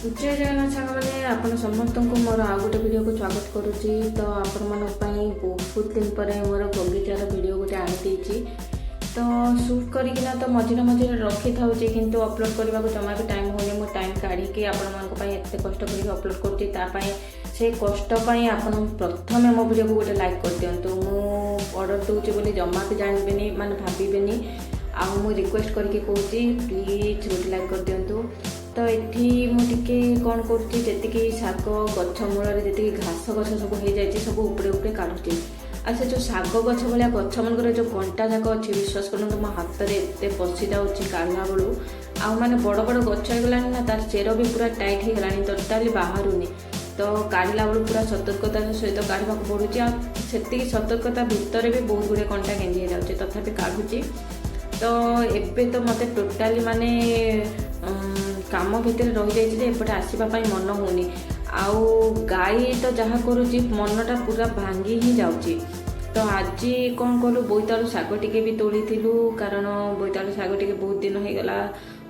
ଜୟ ଜଗନ୍ନାଥ ସାଙ୍ଗମାନେ, ଆପଣ ସମସ୍ତଙ୍କୁ ମୋର ଆଉ ଗୋଟେ ଭିଡ଼ିଓକୁ ସ୍ୱାଗତ କରୁଛି। ତ ଆପଣମାନଙ୍କ ପାଇଁ ବହୁତ ଦିନ ପରେ ମୋର ବଗିଚାର ଭିଡ଼ିଓ ଗୋଟେ ଆଣିଦେଇଛି। ତ ସୁଟ୍ କରିକିନା ତ ମଝିରେ ମଝିରେ ରଖିଥାଉଛି, କିନ୍ତୁ ଅପଲୋଡ଼ କରିବାକୁ ଜମା ବି ଟାଇମ୍ ହେଉନି। ମୁଁ ଟାଇମ୍ କାଢ଼ିକି ଆପଣମାନଙ୍କ ପାଇଁ ଏତେ କଷ୍ଟ କରିକି ଅପଲୋଡ଼ କରୁଛି। ତା ପାଇଁ, ସେ କଷ୍ଟ ପାଇଁ ଆପଣ ପ୍ରଥମେ ମୋ ଭିଡ଼ିଓକୁ ଗୋଟେ ଲାଇକ୍ କରିଦିଅନ୍ତୁ। ମୁଁ ଅର୍ଡ଼ର ଦେଉଛି ବୋଲି ଜମା ବି ଜାଣିବେନି, ମାନେ ଭାବିବେନି। ଆଉ ମୁଁ ରିକ୍ୱେଷ୍ଟ କରିକି କହୁଛି, ପ୍ଲିଜ୍ ଗୋଟେ ଲାଇକ୍ କରିଦିଅନ୍ତୁ। ତ ଏଠି ମୁଁ ଟିକେ କ'ଣ କରୁଛି, ଯେତିକି ଶାଗ ଗଛ ମୂଳରେ ଯେତିକି ଘାସ ଗଛ ସବୁ ହେଇଯାଇଛି, ସବୁ ଉପରେ ଉପରେ କାଢୁଛି। ଆଉ ସେ ଯେଉଁ ଶାଗ ଗଛ ଭଳିଆ ଗଛମାନଙ୍କର ଯେଉଁ କଣ୍ଟା ଯାକ ଅଛି, ବିଶ୍ୱାସ କରନ୍ତୁ, ମୋ ହାତରେ ଏତେ ପଶି ଯାଉଛି କାଢ଼ିଲା ବେଳୁ। ଆଉ ମାନେ ବଡ଼ ବଡ଼ ଗଛ ହେଇଗଲାଣି ନା, ତାର ଚେର ବି ପୁରା ଟାଇଟ୍ ହେଇଗଲାଣି, ଟୋଟାଲି ବାହାରୁନି। ତ କାଢ଼ିଲା ବେଳୁ ପୁରା ସତର୍କତାର ସହିତ କାଢ଼ିବାକୁ ପଡ଼ୁଛି। ଆଉ ସେତିକି ସତର୍କତା ଭିତରେ ବି ବହୁତ ଗୁଡ଼ିଏ କଣ୍ଟା ଗେଞ୍ଜି ହେଇଯାଉଛି, ତଥାପି କାଢ଼ୁଛି। ତ ଏବେ ତ ମୋତେ ଟୋଟାଲି ମାନେ କାମ ଭିତରେ ରହିଯାଇଛି ଯେ ଏପଟେ ଆସିବା ପାଇଁ ମନ ହେଉନି। ଆଉ ଗାଈ ତ ଯାହା କରୁଛି, ମନଟା ପୁରା ଭାଙ୍ଗି ହିଁ ଯାଉଛି। ତ ଆଜି କ'ଣ କଲୁ, ବୋଇତାଳୁ ଶାଗ ଟିକେ ବି ତୋଳିଥିଲୁ, କାରଣ ବୋଇତାଳୁ ଶାଗ ଟିକେ ବହୁତ ଦିନ ହେଇଗଲା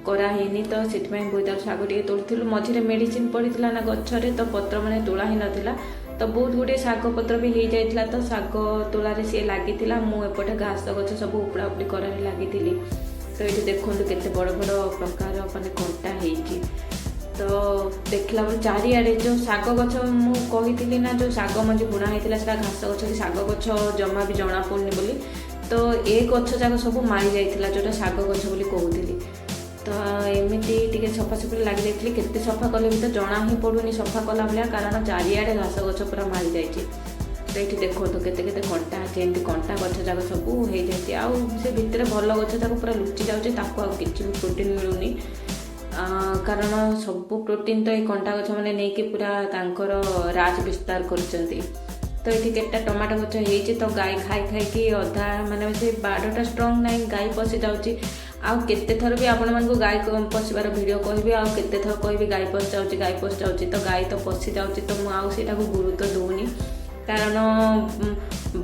କରାହେଇନି। ତ ସେଥିପାଇଁ ବୋଇତାଳୁ ଶାଗ ଟିକେ ତୋଳିଥିଲୁ। ମଝିରେ ମେଡ଼ିସିନ ପଡ଼ିଥିଲା ନା ଗଛରେ, ତ ପତ୍ର ମାନେ ତୋଳା ହେଇନଥିଲା। ତ ବହୁତ ଗୁଡ଼ିଏ ଶାଗ ପତ୍ର ବି ହେଇଯାଇଥିଲା। ତ ଶାଗ ତୋଳାରେ ସିଏ ଲାଗିଥିଲା, ମୁଁ ଏପଟେ ଘାସ ଗଛ ସବୁ ଉପଡ଼ା ଉପଡ଼ି କରାରେ ଲାଗିଥିଲି। ତ ଏଇଠି ଦେଖନ୍ତୁ, କେତେ ବଡ଼ ବଡ଼ ପ୍ରକାର ମାନେ କଣ୍ଟା ହେଇଛି। ତ ଦେଖିଲା ବେଳକୁ ଚାରିଆଡ଼େ ଯେଉଁ ଶାଗ ଗଛ, ମୁଁ କହିଥିଲି ନା, ଯେଉଁ ଶାଗ ମଞ୍ଜି ବୁଣା ହେଇଥିଲା, ସେଟା ଘାସ ଗଛ କି ଶାଗ ଗଛ ଜମା ବି ଜଣା ପଡ଼ୁନି ବୋଲି। ତ ଏ ଗଛ ଯାକ ସବୁ ମାରି ଯାଇଥିଲା, ଯେଉଁଟା ଶାଗ ଗଛ ବୋଲି କହୁଥିଲି। ତ ଏମିତି ଟିକେ ସଫାସଫି ଲାଗିଯାଇଥିଲି। କେତେ ସଫା କଲେ ବି ତ ଜଣା ହିଁ ପଡ଼ୁନି ସଫା କଲା ଭଳିଆ, କାରଣ ଚାରିଆଡ଼େ ଘାସ ଗଛ ପୁରା ମାରି ଯାଇଛି। ତ ଏଇଠି ଦେଖନ୍ତୁ, କେତେ କେତେ କଣ୍ଟା ଅଛି। ଏମିତି କଣ୍ଟା ଗଛ ଯାକ ସବୁ ହେଇଯାଇଛି। ଆଉ ସେ ଭିତରେ ଭଲ ଗଛ ଯାକ ପୁରା ଲୁଚି ଯାଉଛି, ତାକୁ ଆଉ କିଛି ବି ପ୍ରୋଟିନ୍ ମିଳୁନି, କାରଣ ସବୁ ପ୍ରୋଟିନ୍ ତ ଏଇ କଣ୍ଟା ଗଛ ମାନେ ନେଇକି ପୁରା ତାଙ୍କର ରାଜ ବିସ୍ତାର କରୁଛନ୍ତି। ତ ଏଠି କେତେଟା ଟମାଟୋ ଗଛ ହେଇଛି। ତ ଗାଈ ଖାଇ ଖାଇକି ଅଧା, ମାନେ ସେ ବାଡ଼ଟା ଷ୍ଟ୍ରଙ୍ଗ ନାହିଁ, ଗାଈ ପଶି ଯାଉଛି। ଆଉ କେତେ ଥର ବି ଆପଣମାନଙ୍କୁ ଗାଈ ପଶିବାର ଭିଡ଼ିଓ କହିବି, ଆଉ କେତେ ଥର କହିବି ଗାଈ ପଶି ଯାଉଛି, ଗାଈ ପଶି ଯାଉଛି। ତ ଗାଈ ତ ପଶି ଯାଉଛି, ତ ମୁଁ ଆଉ ସେଇଟାକୁ ଗୁରୁତ୍ୱ ଦେଉନି, କାରଣ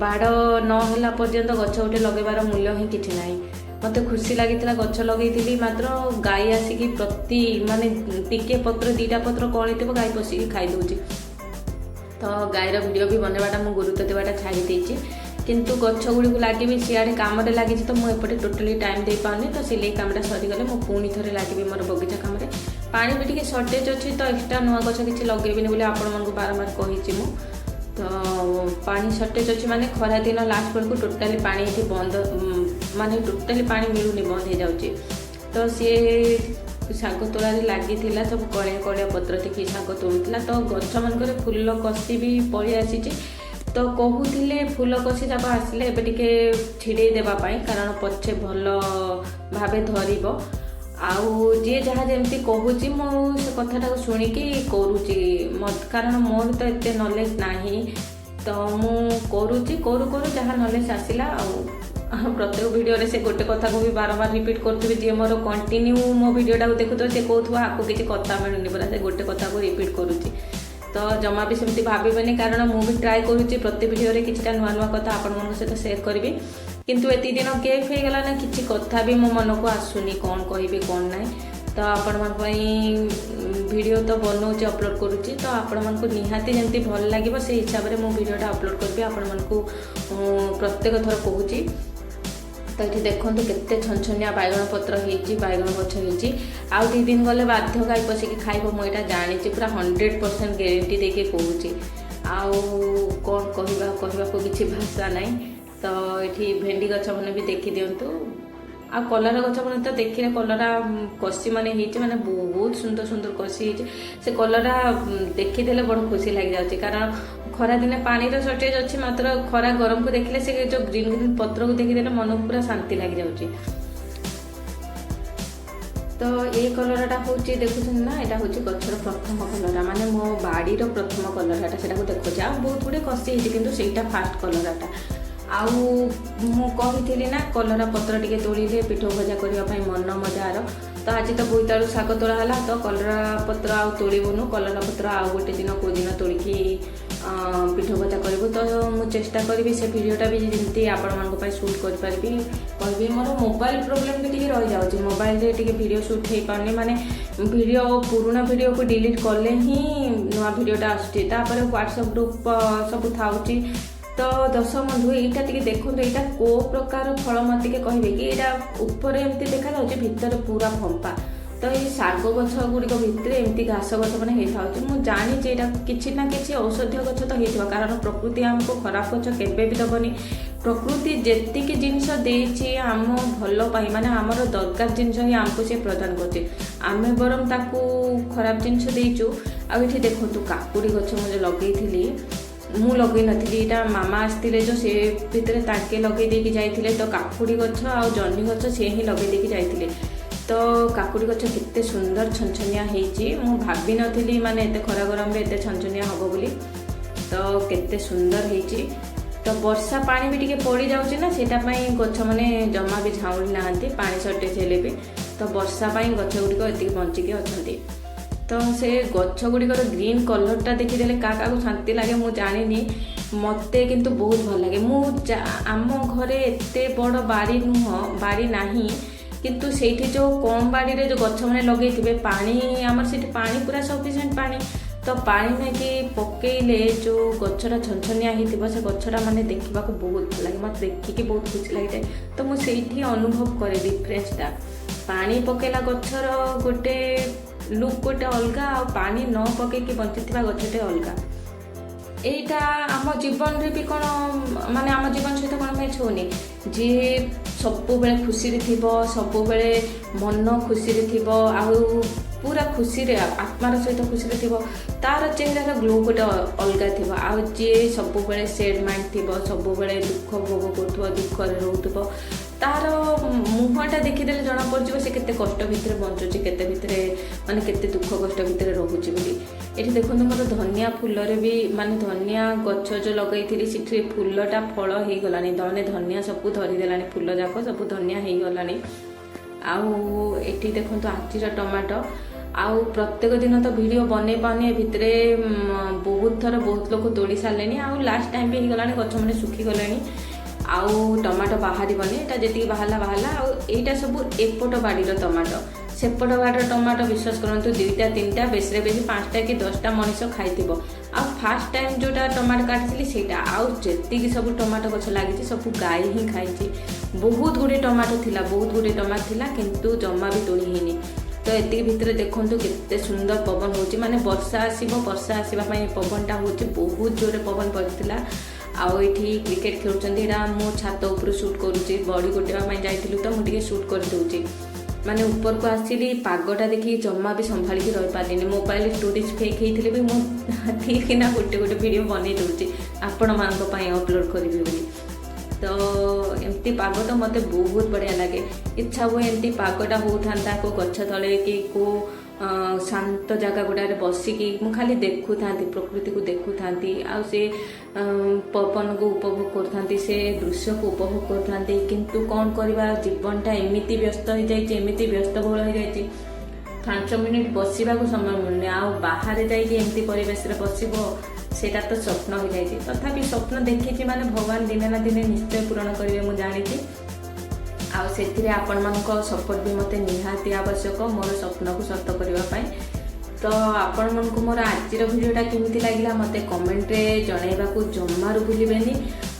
ବାଡ଼ ନ ହେଲା ପର୍ଯ୍ୟନ୍ତ ଗଛ ଗୋଟେ ଲଗେଇବାର ମୂଲ୍ୟ ହିଁ କିଛି ନାହିଁ। ମୋତେ ଖୁସି ଲାଗିଥିଲା, ଗଛ ଲଗେଇଥିଲି, ମାତ୍ର ଗାଈ ଆସିକି ପ୍ରତି ମାନେ ଟିକେ ପତ୍ର, ଦୁଇଟା ପତ୍ର କଅଁଳିଥିବ, ଗାଈ ପଶିକି ଖାଇଦେଉଛି। ତ ଗାଈର ଭିଡ଼ିଓ ବି ବନେଇବାଟା ମୁଁ ଗୁରୁତ୍ୱ ଦେବାଟା ଛାଡ଼ି ଦେଇଛି। କିନ୍ତୁ ଗଛ ଗୁଡ଼ିକୁ ଲାଗିବି, ସିଆଡ଼େ କାମରେ ଲାଗିଛି, ତ ମୁଁ ଏପଟେ ଟୋଟାଲି ଟାଇମ୍ ଦେଇପାରୁନି। ତ ସିଲେଇ କାମଟା ସରିଗଲେ ମୁଁ ପୁଣି ଥରେ ଲାଗିବି ମୋର ବଗିଚା କାମରେ। ପାଣି ବି ଟିକେ ସର୍ଟେଜ୍ ଅଛି, ତ ଏକ୍ସଟ୍ରା ନୂଆ ଗଛ କିଛି ଲଗେଇବିନି ବୋଲି ଆପଣମାନଙ୍କୁ ବାରମ୍ବାର କହିଛି ମୁଁ। ତ ପାଣି ସର୍ଟେଜ୍ ଅଛି, ମାନେ ଖରା ଦିନ ଲାଷ୍ଟ ବେଳକୁ ଟୋଟାଲି ପାଣି ଏଠି ବନ୍ଦ, ମାନେ ଟୋଟାଲି ପାଣି ମିଳୁନି, ବନ୍ଦ ହେଇଯାଉଛି। ତ ସିଏ ଶାଗ ତୋଳାରେ ଲାଗିଥିଲା, ସବୁ କଳିଆ କଳିଆ ପତ୍ର ଦେଖି ଶାଗ ତୋଳୁଥିଲା। ତ ଗଛମାନଙ୍କରେ ଫୁଲ କଷି ବି ପଳେଇ ଆସିଛି। ତ କହୁଥିଲେ ଫୁଲ କଷି ଯାକ ଆସିଲେ ଏବେ ଟିକେ ଛିଡ଼େଇ ଦେବା ପାଇଁ, କାରଣ ପଛେ ଭଲ ଭାବେ ଧରିବ। ଆଉ ଯିଏ ଯାହା ଯେମିତି କହୁଛି, ମୁଁ ସେ କଥାଟାକୁ ଶୁଣିକି କରୁଛି, କାରଣ ମୋର ତ ଏତେ ନଲେଜ ନାହିଁ। ତ ମୁଁ କରୁଛି, କରୁ କରୁ ଯାହା ନଲେଜ ଆସିଲା। ଆଉ ପ୍ରତ୍ୟେକ ଭିଡ଼ିଓରେ ସେ ଗୋଟେ କଥାକୁ ବି ବାରମ୍ବାର ରିପିଟ୍ କରୁଥିବି। ଯିଏ ମୋର କଣ୍ଟିନ୍ୟୁ ମୋ ଭିଡ଼ିଓଟାକୁ ଦେଖୁଥିବ, ସେ କହୁଥିବ, ଆକୁ କିଛି କଥା ମିଳୁନି ପରା, ସେ ଗୋଟେ କଥାକୁ ରିପିଟ୍ କରୁଛି। ତ ଜମା ବି ସେମିତି ଭାବିବେନି, କାରଣ ମୁଁ ବି ଟ୍ରାଏ କରୁଛି ପ୍ରତି ଭିଡ଼ିଓରେ କିଛିଟା ନୂଆ ନୂଆ କଥା ଆପଣମାନଙ୍କ ସହିତ ସେୟାର କରିବି। କିନ୍ତୁ ଏତିକି ଦିନ ଗ୍ୟାପ୍ ହେଇଗଲା ନା, କିଛି କଥା ବି ମୋ ମନକୁ ଆସୁନି, କ'ଣ କହିବି କ'ଣ ନାହିଁ। ତ ଆପଣମାନଙ୍କ ପାଇଁ ଭିଡ଼ିଓ ତ ବନଉଛି, ଅପଲୋଡ଼ କରୁଛି, ତ ଆପଣମାନଙ୍କୁ ନିହାତି ଯେମିତି ଭଲ ଲାଗିବ, ସେଇ ହିସାବରେ ମୁଁ ଭିଡ଼ିଓଟା ଅପଲୋଡ଼ କରିବି, ଆପଣମାନଙ୍କୁ ପ୍ରତ୍ୟେକ ଥର କହୁଛି। ତ ଏଠି ଦେଖନ୍ତୁ, କେତେ ଛନଛନିଆ ବାଇଗଣ ପତ୍ର ହେଇଛି, ବାଇଗଣ ଗଛ ହେଇଛି। ଆଉ 2 ଦିନ ଗଲେ ବାଧ୍ୟ ଗାଈ ପଶିକି ଖାଇବ, ମୁଁ ଏଇଟା ଜାଣିଛି, ପୁରା 100% ଗ୍ୟାରେଣ୍ଟି ଦେଇକି କହୁଛି। ଆଉ କ'ଣ କହିବା, କହିବାକୁ କିଛି ଭାଷା ନାହିଁ। ତ ଏଠି ଭେଣ୍ଡି ଗଛ ମାନେ ବି ଦେଖିଦିଅନ୍ତୁ। ଆଉ କଲରା ଗଛ ମାନେ ତ ଦେଖିଲେ, କଲରା କଷି ମାନେ ହେଇଛି, ମାନେ ବହୁତ ସୁନ୍ଦର ସୁନ୍ଦର କଷି ହେଇଛି। ସେ କଲରା ଦେଖିଦେଲେ ବଡ଼ ଖୁସି ଲାଗିଯାଉଛି, କାରଣ ଖରାଦିନେ ପାଣିର ସର୍ଟେଜ୍ ଅଛି, ମାତ୍ର ଖରା ଗରମକୁ ଦେଖିଲେ, ସେ ଯେଉଁ ଗ୍ରୀନ୍ ଗ୍ରୀନ୍ ପତ୍ରକୁ ଦେଖିଦେଲେ ମନକୁ ପୁରା ଶାନ୍ତି ଲାଗିଯାଉଛି। ତ ଏଇ କଲରାଟା ହେଉଛି, ଦେଖୁଛନ୍ତି ନା, ଏଇଟା ହେଉଛି ଗଛର ପ୍ରଥମ କଲରା, ମାନେ ମୋ ବାଡ଼ିର ପ୍ରଥମ କଲରାଟା ସେଟାକୁ ଦେଖୁଛି। ଆଉ ବହୁତ ଗୁଡ଼ିଏ କଷି ହେଇଛି, କିନ୍ତୁ ସେଇଟା ଫାଷ୍ଟ କଲରାଟା। ଆଉ ମୁଁ କହିଥିଲି ନା, କଲରା ପତ୍ର ଟିକେ ତୋଳିଲେ ପିଠଉ ଭଜା କରିବା ପାଇଁ ମନ ମଜାର। ତ ଆଜି ତ ବୋଇତାଳୁ ଶାଗ ତୋଳା ହେଲା, ତ କଲରା ପତ୍ର ଆଉ ତୋଳିବୁନୁ। କଲରା ପତ୍ର ଆଉ ଗୋଟେ ଦିନ କେଉଁ ଦିନ ତୋଳିକି ପିଠଉ ଭଜା କରିବୁ। ତ ମୁଁ ଚେଷ୍ଟା କରିବି ସେ ଭିଡ଼ିଓଟା ବି ଯେମିତି ଆପଣମାନଙ୍କ ପାଇଁ ସୁଟ୍ କରିପାରିବି କହିବି। ମୋର ମୋବାଇଲ ପ୍ରୋବ୍ଲେମ୍ ବି ଟିକେ ରହିଯାଉଛି, ମୋବାଇଲରେ ଟିକେ ଭିଡ଼ିଓ ସୁଟ୍ ହେଇପାରୁନି। ମାନେ ଭିଡ଼ିଓ, ପୁରୁଣା ଭିଡ଼ିଓକୁ ଡିଲିଟ୍ କଲେ ହିଁ ନୂଆ ଭିଡ଼ିଓଟା ଆସୁଛି। ତାପରେ ହ୍ୱାଟ୍ସଆପ୍ ଗ୍ରୁପ୍ ସବୁ ଥାଉଛି। ତ ଦର୍ଶକ ବନ୍ଧୁ, ଏଇଟା ଟିକେ ଦେଖନ୍ତୁ, ଏଇଟା କୋଉ ପ୍ରକାର ଫଳ ମତେ ଟିକେ କହିବେ କି? ଏଇଟା ଉପରେ ଏମିତି ଦେଖାଯାଉଛି, ଭିତରେ ପୁରା ଫମ୍ପା। ତ ଏଇ ଶାଗ ଗଛ ଗୁଡ଼ିକ ଭିତରେ ଏମିତି ଘାସ ଗଛ ମାନେ ହେଇଥାଉଛି। ମୁଁ ଜାଣିଛି ଏଇଟା କିଛି ନା କିଛି ଔଷଧୀୟ ଗଛ ତ ହେଇଥିବ, କାରଣ ପ୍ରକୃତି ଆମକୁ ଖରାପ ଗଛ କେବେ ବି ଦବନି। ପ୍ରକୃତି ଯେତିକି ଜିନିଷ ଦେଇଛି ଆମ ଭଲ ପାଇଁ, ମାନେ ଆମର ଦରକାର ଜିନିଷ ହିଁ ଆମକୁ ସେ ପ୍ରଦାନ କରୁଛି। ଆମେ ବରଂ ତାକୁ ଖରାପ ଜିନିଷ ଦେଇଛୁ। ଆଉ ଏଠି ଦେଖନ୍ତୁ, କାକୁଡ଼ି ଗଛ ମୁଁ ଯେଉଁ ଲଗେଇଥିଲି, ମୁଁ ଲଗେଇ ନଥିଲି, ଏଇଟା ମାମା ଆସିଥିଲେ ଯେଉଁ, ସେ ଭିତରେ ତାଙ୍କେ ଲଗେଇ ଦେଇକି ଯାଇଥିଲେ। ତ କାକୁଡ଼ି ଗଛ ଆଉ ଜହ୍ନି ଗଛ ସେ ହିଁ ଲଗେଇ ଦେଇକି ଯାଇଥିଲେ। ତ କାକୁଡ଼ି ଗଛ କେତେ ସୁନ୍ଦର ଛନଛନିଆ ହେଇଛି। ମୁଁ ଭାବିନଥିଲି ମାନେ ଏତେ ଖରା ଗରମରେ ଏତେ ଛନଛନିଆ ହବ ବୋଲି। ତ କେତେ ସୁନ୍ଦର ହେଇଛି। ତ ବର୍ଷା ପାଣି ବି ଟିକେ ପଡ଼ିଯାଉଛି ନା, ସେଇଟା ପାଇଁ ଗଛମାନେ ଜମା ବି ଝାଉଁଳି ନାହାନ୍ତି। ପାଣି ସର୍ଟେଜ ହେଲେ ବି ତ ବର୍ଷା ପାଇଁ ଗଛ ଗୁଡ଼ିକ ଏତିକି ବଞ୍ଚିକି ଅଛନ୍ତି। ତ ସେ ଗଛ ଗୁଡ଼ିକର ଗ୍ରୀନ୍ କଲର୍ଟା ଦେଖିଦେଲେ କାହା କାହାକୁ ଶାନ୍ତି ଲାଗେ ମୁଁ ଜାଣିନି, ମୋତେ କିନ୍ତୁ ବହୁତ ଭଲ ଲାଗେ। ମୁଁ ଆମ ଘରେ ଏତେ ବଡ଼ ବାଡ଼ି ନୁହଁ, ବାଡ଼ି ନାହିଁ, କିନ୍ତୁ ସେଇଠି ଯେଉଁ କମ୍ ବାଡ଼ିରେ ଯେଉଁ ଗଛମାନେ ଲଗେଇଥିବେ, ପାଣି ଆମର ସେଠି ପାଣି ପୁରା ସଫିସିଏଣ୍ଟ ପାଣି। ତ ପାଣି ନେଇକି ପକେଇଲେ ଯେଉଁ ଗଛଟା ଛନଛନିଆ ହେଇଥିବ, ସେ ଗଛଟା ମାନେ ଦେଖିବାକୁ ବହୁତ ଭଲ ଲାଗେ। ମୋତେ ଦେଖିକି ବହୁତ ଖୁସି ଲାଗିଥାଏ। ତ ମୁଁ ସେଇଠି ଅନୁଭବ କରେ ଡିଫରେନ୍ସଟା। ପାଣି ପକେଇଲା ଗଛର ଗୋଟେ ଲୁକ୍ ଗୋଟେ ଅଲଗା, ଆଉ ପାଣି ନ ପକେଇକି ବଞ୍ଚିଥିବା ଗଛଟେ ଅଲଗା। ଏଇଟା ଆମ ଜୀବନରେ ବି କ'ଣ ମାନେ ଆମ ଜୀବନ ସହିତ କ'ଣ ମ୍ୟାଚ୍ ହଉନି? ଯିଏ ସବୁବେଳେ ଖୁସିରେ ଥିବ, ସବୁବେଳେ ମନ ଖୁସିରେ ଥିବ ଆଉ ପୁରା ଖୁସିରେ, ଆତ୍ମାର ସହିତ ଖୁସିରେ ଥିବ, ତାର ଚେହେରାର ଗ୍ଲୋ ଗୋଟେ ଅଲଗା ଥିବ। ଆଉ ଯିଏ ସବୁବେଳେ ସେଡ୍ ମାଇଣ୍ଡ ଥିବ, ସବୁବେଳେ ଦୁଃଖ ଭୋଗ କରୁଥିବ, ଦୁଃଖରେ ରହୁଥିବ, ତାର ମୁହଁଟା ଦେଖିଦେଲେ ଜଣା ପଡ଼ିଯିବ ସେ କେତେ କଷ୍ଟ ଭିତରେ ବଞ୍ଚୁଛି, କେତେ ଭିତରେ ମାନେ କେତେ ଦୁଃଖ କଷ୍ଟ ଭିତରେ ରହୁଛି ବୋଲି। ଏଠି ଦେଖନ୍ତୁ, ମୋର ଧନିଆ ଫୁଲରେ ବି, ମାନେ ଧନିଆ ଗଛ ଯେଉଁ ଲଗେଇଥିଲି, ସେଠି ଫୁଲଟା ଫଳ ହେଇଗଲାଣି। ମାନେ ଧନିଆ ସବୁ ଧରିଦେଲାଣି, ଫୁଲ ଯାକ ସବୁ ଧନିଆ ହେଇଗଲାଣି। ଆଉ ଏଠି ଦେଖନ୍ତୁ ଆଜିର ଟମାଟୋ। ଆଉ ପ୍ରତ୍ୟେକ ଦିନ ତ ଭିଡ଼ିଓ ବନେଇ ପାରୁନି। ଏ ଭିତରେ ବହୁତ ଥର ବହୁତ ଲୋକ ତୋଳି ସାରିଲେଣି ଆଉ ଲାଷ୍ଟ ଟାଇମ୍ ବି ହେଇଗଲାଣି, ଗଛମାନେ ଶୁଖିଗଲେଣି ଆଉ ଟମାଟୋ ବାହାରିବନି। ଏଇଟା ଯେତିକି ବାହାରିଲା ବାହାରିଲା। ଆଉ ଏଇଟା ସବୁ ଏପଟ ବାଡ଼ିର ଟମାଟୋ। ସେପଟ ବାଡ଼ିର ଟମାଟୋ, ବିଶ୍ୱାସ କରନ୍ତୁ, ଦୁଇଟା ତିନିଟା, ବେଶୀରେ ବେଶୀ 5ଟା କି 10ଟା ମଣିଷ ଖାଇଥିବ। ଆଉ ଫାର୍ଷ୍ଟ ଟାଇମ୍ ଯେଉଁଟା ଟମାଟୋ କାଟିଥିଲି ସେଇଟା, ଆଉ ଯେତିକି ସବୁ ଟମାଟୋ ଗଛ ଲାଗିଛି ସବୁ ଗାଈ ହିଁ ଖାଇଛି। ବହୁତ ଗୁଡ଼ିଏ ଟମାଟୋ ଥିଲା, ବହୁତ ଗୁଡ଼ିଏ ଟମାଟୋ ଥିଲା, କିନ୍ତୁ ଜମା ବି ତୋଳି ହେଇନି। ତ ଏତିକି ଭିତରେ ଦେଖନ୍ତୁ କେତେ ସୁନ୍ଦର ପବନ ହେଉଛି। ମାନେ ବର୍ଷା ଆସିବ, ବର୍ଷା ଆସିବା ପାଇଁ ପବନଟା ହେଉଛି। ବହୁତ ଜୋରରେ ପବନ ପଡ଼ିଥିଲା। ଆଉ ଏଇଠି କ୍ରିକେଟ ଖେଳୁଛନ୍ତି। ଏଇଟା ମୁଁ ଛାତ ଉପରୁ ସୁଟ୍ କରୁଛି। ବଡ଼ି ଗୋଟେଇବା ପାଇଁ ଯାଇଥିଲୁ ତ ମୁଁ ଟିକେ ସୁଟ୍ କରିଦେଉଛି। ମାନେ ଉପରକୁ ଆସିଲି, ପାଗଟା ଦେଖିକି ଜମା ବି ସମ୍ଭାଳିକି ରହିପାରିଲିନି। ମୋବାଇଲ ଷ୍ଟୋରେଜ୍ ଫେକ୍ ହେଇଥିଲେ ବି ମୁଁ ଠିକ୍ ନା ଗୋଟେ ଗୋଟେ ଭିଡ଼ିଓ ବନେଇ ଦେଉଛି ଆପଣମାନଙ୍କ ପାଇଁ ଅପଲୋଡ଼ କରିବି ବୋଲି। ତ ଏମିତି ପାଗ ତ ମୋତେ ବହୁତ ବଢ଼ିଆ ଲାଗେ। ଇଚ୍ଛା ହୁଏ ଏମିତି ପାଗଟା ହେଉଥାନ୍ତା, କେଉଁ ଗଛ ତଳେ କି କେଉଁ ଶାନ୍ତ ଜାଗା ଗୁଡ଼ାରେ ବସିକି ମୁଁ ଖାଲି ଦେଖୁଥାନ୍ତି, ପ୍ରକୃତିକୁ ଦେଖୁଥାନ୍ତି ଆଉ ସେ ପବନକୁ ଉପଭୋଗ କରୁଥାନ୍ତି, ସେ ଦୃଶ୍ୟକୁ ଉପଭୋଗ କରୁଥାନ୍ତି। କିନ୍ତୁ କ'ଣ କରିବା, ଜୀବନଟା ଏମିତି ବ୍ୟସ୍ତ ହେଇଯାଇଛି, ଏମିତି ବ୍ୟସ୍ତବହୁଳ ହେଇଯାଇଛି, 5 ମିନିଟ୍ ବସିବାକୁ ସମୟ ମିଳୁନି। ଆଉ ବାହାରେ ଯାଇକି ଏମିତି ପରିବେଶରେ ବସିବ, ସେଇଟା ତ ସ୍ୱପ୍ନ ହେଇଯାଇଛି। ତଥାପି ସ୍ୱପ୍ନ ଦେଖିଛି ମାନେ ଭଗବାନ ଦିନେ ନା ଦିନେ ନିଶ୍ଚୟ ପୂରଣ କରିବେ, ମୁଁ ଜାଣିଛି। ଆଉ ସେଥିରେ ଆପଣମାନଙ୍କ ସପୋର୍ଟ ବି ମୋତେ ନିହାତି ଆବଶ୍ୟକ ମୋର ସ୍ୱପ୍ନକୁ ସତ କରିବା ପାଇଁ। ତ ଆପଣମାନଙ୍କୁ ମୋର ଆଜିର ଭିଡ଼ିଓଟା କେମିତି ଲାଗିଲା ମୋତେ କମେଣ୍ଟରେ ଜଣାଇବାକୁ ଜମାରୁ ଭୁଲିବେନି।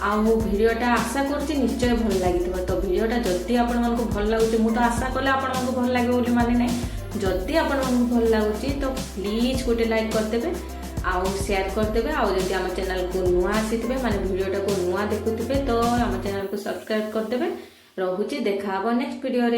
ଆଉ ଭିଡ଼ିଓଟା ଆଶା କରୁଛି ନିଶ୍ଚୟ ଭଲ ଲାଗିଥିବ। ତ ଭିଡ଼ିଓଟା ଯଦି ଆପଣମାନଙ୍କୁ ଭଲ ଲାଗୁଛି, ମୁଁ ତ ଆଶା କଲେ ଆପଣମାନଙ୍କୁ ଭଲ ଲାଗିବ ବୋଲି ମାନେ ନାହିଁ, ଯଦି ଆପଣମାନଙ୍କୁ ଭଲ ଲାଗୁଛି ତ ପ୍ଲିଜ୍ ଗୋଟେ ଲାଇକ୍ କରିଦେବେ ଆଉ ସେୟାର କରିଦେବେ। ଆଉ ଯଦି ଆମ ଚ୍ୟାନେଲକୁ ନୂଆ ଆସିଥିବେ, ମାନେ ଭିଡ଼ିଓଟାକୁ ନୂଆ ଦେଖୁଥିବେ, ତ ଆମ ଚ୍ୟାନେଲକୁ ସବସ୍କ୍ରାଇବ୍ କରିଦେବେ। ରହୁଛି, ଦେଖା ହବ ନେକ୍ସଟ ଭିଡ଼ିଓରେ।